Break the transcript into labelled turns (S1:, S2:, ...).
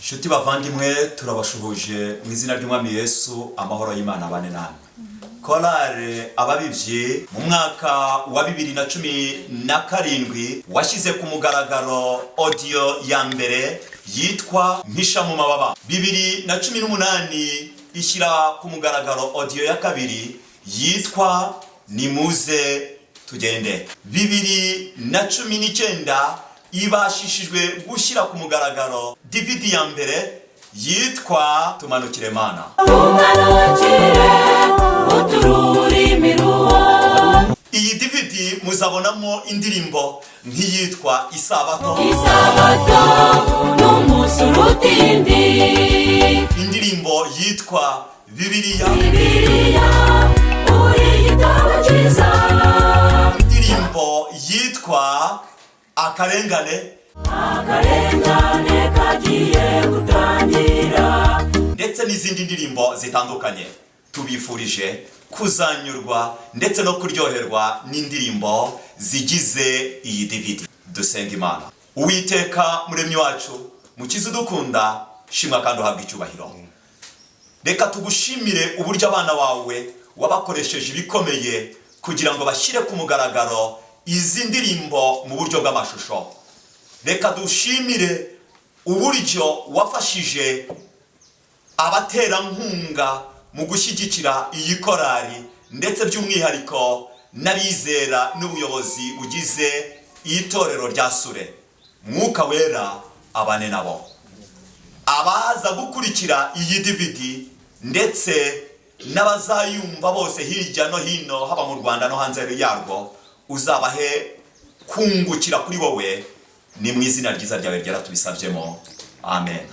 S1: Inshuti bavandimwe, turabashuhuje mu izina ry'Umwami Yesu. Amahoro y'Imana abane namwe. Korale Ababibyi mu mwaka wa 2017 washyize ku mugaragaro audio ya mbere yitwa "Mpisha mu mababa". 2018 ishyira ku mugaragaro audio ya kabiri yitwa "Nimuze tugende". 2019 ibashishijwe gushyira ku mugaragaro DVD ya mbere yitwa "Tumanukire Mana".
S2: Tumanukire utururimi ruwo.
S1: Iyi DVD muzabonamo indirimbo nk'iyitwa "Isabato".
S2: Isabato ni umunsi uruta indi.
S1: Indirimbo yitwa "Bibiliya".
S2: Bibiliya uri igitabo cyiza.
S1: Indirimbo yitwa "Akarengane".
S2: Akarengane kagiye gutangira.
S1: Ndetse n'izindi ndirimbo zitandukanye. Tubifurije kuzanyurwa ndetse no kuryoherwa n'indirimbo zigize iyi DVD. Dusenga Imana. Uwiteka Muremyi wacu, Mukiza udukunda, shimwa kandi uhabwa icyubahiro. Reka tugushimire uburyo abana bawe wabakoresheje ibikomeye kugira ngo bashyire ku mugaragaro izi ndirimbo mu buryo bw'amashusho. Reka dushimire uburyo wafashije abaterankunga mu gushyigikira iyi korali, ndetse by'umwihariko n'abizera n'ubuyobozi bugize itorero rya Sure. Mwuka Wera abane nabo. Abaza gukurikira iyi DVD ndetse n'abazayumva bose hirya no hino, haba mu Rwanda no hanze yarwo, uzabahe kungukira kuri wowe. Ni mu izina ryiza ryawe ryera tubisabyemo, amen.